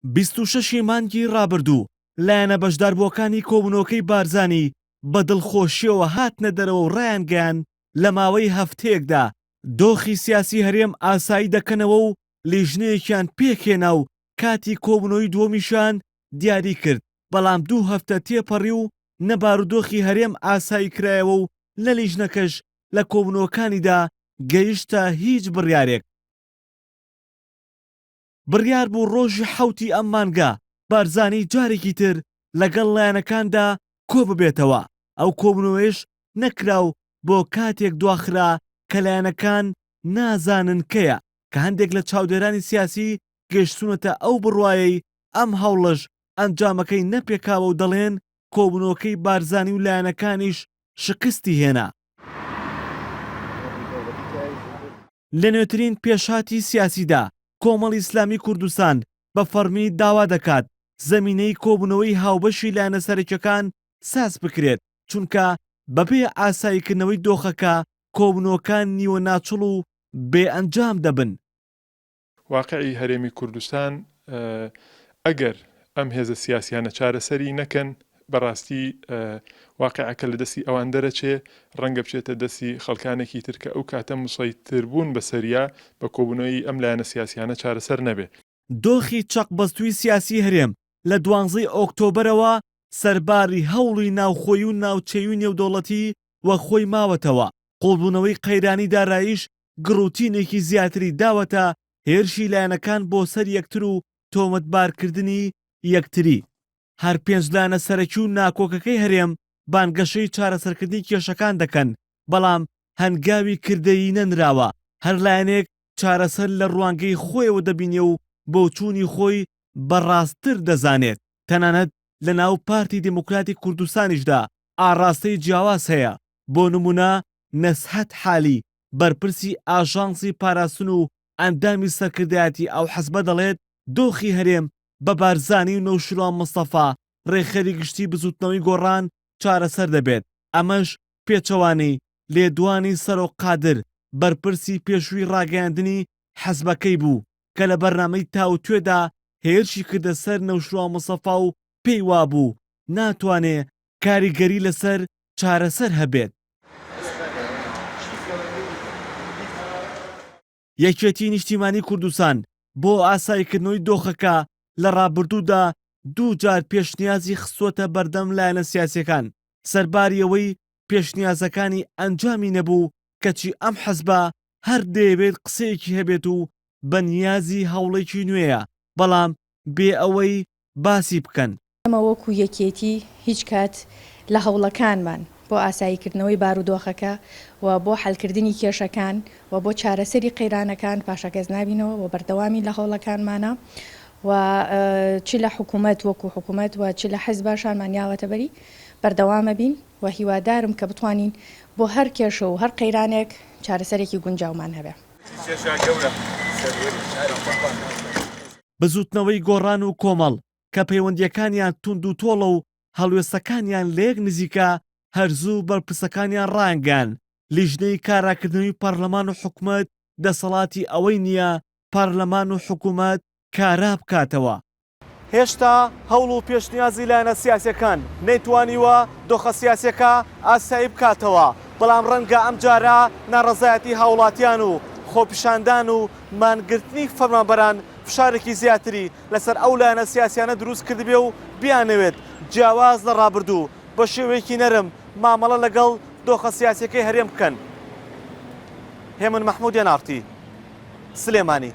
26 ی مانگی ڕابردوو لایەنە بەشداربووەکانی کۆبوونەوەکەی بارزانی بە دڵخۆشییەوە هاتنە دەرەوە و ڕایانگەیاند لە ماوەی هەفتەیەکدا دۆخی سیاسی هەرێم ئاسایی دەکەنەوە و لیژنەیەکیان پێکهێنا و کاتی کۆبوونەوەی دووەمیشیان دیاری کرد، بەڵام دوو هەفتە تێپەڕی و نە بارودۆخی هەرێم ئاسایی کرایەوە و نە لیژنەکەش لە کۆبوونەوەکانیدا گەیشتە هیچ بڕیارێک. بڕیار بوو ڕۆژی حەوتی ئەم مانگە بارزانی جارێکی تر لەگەڵ لایەنەکاندا کۆببێتەوە، ئەو کۆبوونەوەیەش نەکرا و بۆ کاتێک دواخرا کە لایەنەکان نازانن کەیە، کە هەندێک لە چاودێرانی سیاسی گەیشتوونەتە ئەو بڕوایەی ئەم هەوڵەش ئەنجامەکەی نەپێکاوە و دەڵێن کۆبوونەوەکەی بارزانی و لایەنەکانیش شکستی هێنا. لە نوێترین پێشهاتی سیاسیدا، کۆمەڵی ئیسلامی کوردستان بە فەڕمی داوا دەکات زەمینەی کۆبوونەوەی هاوبەشی لایەنە سەرەکیەکان ساز بکرێت، چونکە بەبێ ئاساییکردنەوەی دۆخەکە کۆبوونەوەکان نیوە ناچڵ و بێ ئەنجام دەبن. واقعی هەرێمی کوردستان ئەگەر ئەم هێزە سیاسیانە چارەسەری نەکەن بەڕاستی واقعەکە لە دەستی ئەوان دەرەچێ ڕەنگە بچێتە دەستی خەڵکانێکی تر کە ئەو کاتە مسەیتر بوون بەسەریا بە کۆبوونەوەی ئەم لایەنە سیاسیانە چارەسەر نەبێ. دۆخی چەقبەستووی سیاسی هەرێم لە دوانزەی ئۆکتۆبەرەوە سەرباری هەوڵی ناوخۆیی و ناوچەیی و نێودەوڵەتی وەک خۆی ماوەتەوە، قوڵبوونەوەی قەیرانی داراییش گڕوتینێکی زیاتری داوەتە هێرشی لایەنەکان بۆ سەر یەکتر و تۆمەتبارکردنی یەکتری. هەر پێنج لایەنە سەرەکی و ناکۆکەکەی هەرێم بانگەشەی چارەسەرکردنی کێشەکان دەکەن، بەڵام هەنگاوی کردەیی نەنراوە، هەر لایەنێک چارەسەر لە ڕوانگەی خۆیەوە دەبینێ و بۆچوونی خۆی بە ڕاستتر دەزانێت، تەنانەت لە ناو پارتی دیموکراتی کوردستانیشدا ئاڕاستەی جیاواز هەیە، بۆ نموونە نەزهەت حالی، بەرپرسی ئاژانسی پاراستن و ئەندامی سەرکردایەتی ئەو حزبە دەڵێت، دۆخی هەرێم بە بارزانی و نەوشیروان مستەفا، رێکخەری گشتی بزوتنەوەی گۆڕان چارەسەر دەبێت، ئەمەش پێچەوانەی لێدوانی سەرۆک قادر، بەرپرسی پێشووی راگەیاندنی حزبەکەی بوو، کە لە بەرنامەی تاوتوێدا هێرشی کردە سەر نەوشیروان مستەفا و پێی وابوو ناتوانێ کاریگەری لەسەر چارەسەر هەبێت. یەکێتی نیشتیمانی کوردستان بۆ ئاساییکردنەوەی دۆخەکە لە ڕابردوودا دوو جار پێشنیازی خستووەتە بەردەم لایەنە سیاسییەکان، سەرباری ئەوەی پێشنیازەکانی ئەنجامی نەبوو، کەچی ئەم حزبە هەر دەیەوێت قسەیەکی هەبێت و بە نیازی هەوڵێکی نوێیە، بەڵام بێ ئەوەی باسی بکەن. ئێمە وەکو یەکێتی هیچ کات لە هەوڵەکانمان بۆ ئاساییکردنەوەی بارودۆخەکە و بۆ حەلکردنی کێشەکان و بۆ چارەسەری قەیرانەکان پاشەگەز نابینەوە و بەردەوامین لە هەوڵەکانمانا و چ لە حکومەت وەکو حکومەت و چ لە حزبا شانمان یاوەتە بەری بەردەوامەبین و هیوادارم کە بتوانین بۆ هەر کێشە و هەر قەیرانێک چارەسەرێکی گونجاومان هەبێ. بزوتنەوەی گۆڕان و کۆمەڵ کە پەیوەندییەکانیان توندوتۆڵە و هەڵوێستەکانیان لەیەک نزیکە، هەر زوو بەرپرسەکانیان ڕایانگەیاند، لیژنەی کاراکردنەوەی پەرلەمان و حکومەت دەسەڵاتی ئەوەی نییە پەرلەمان و حکومەت کارا بکاتەوە. هێشتا هەوڵ و پێشنیازی لایەنە سیاسییەکان نەیتوانیوە دۆخە سیاسییەکە ئاسایی بکاتەوە، بەڵام ڕەنگە ئەمجارە ناڕەزایەتی هاوڵاتیان و خۆپیشاندان و مانگرتنی فەرمانبەران فشارێکی زیاتری لەسەر ئەو لایەنە سیاسیانە دروست کردبێ و بیانەوێت جیاواز لە ڕابردوو بە شێوەیەکی نەرم مامەڵە لەگەڵ دۆخە سیاسیەکەی هەرێم بکەن. هێمن مەحمود، ئێن ئاڕ تی، سلێمانی.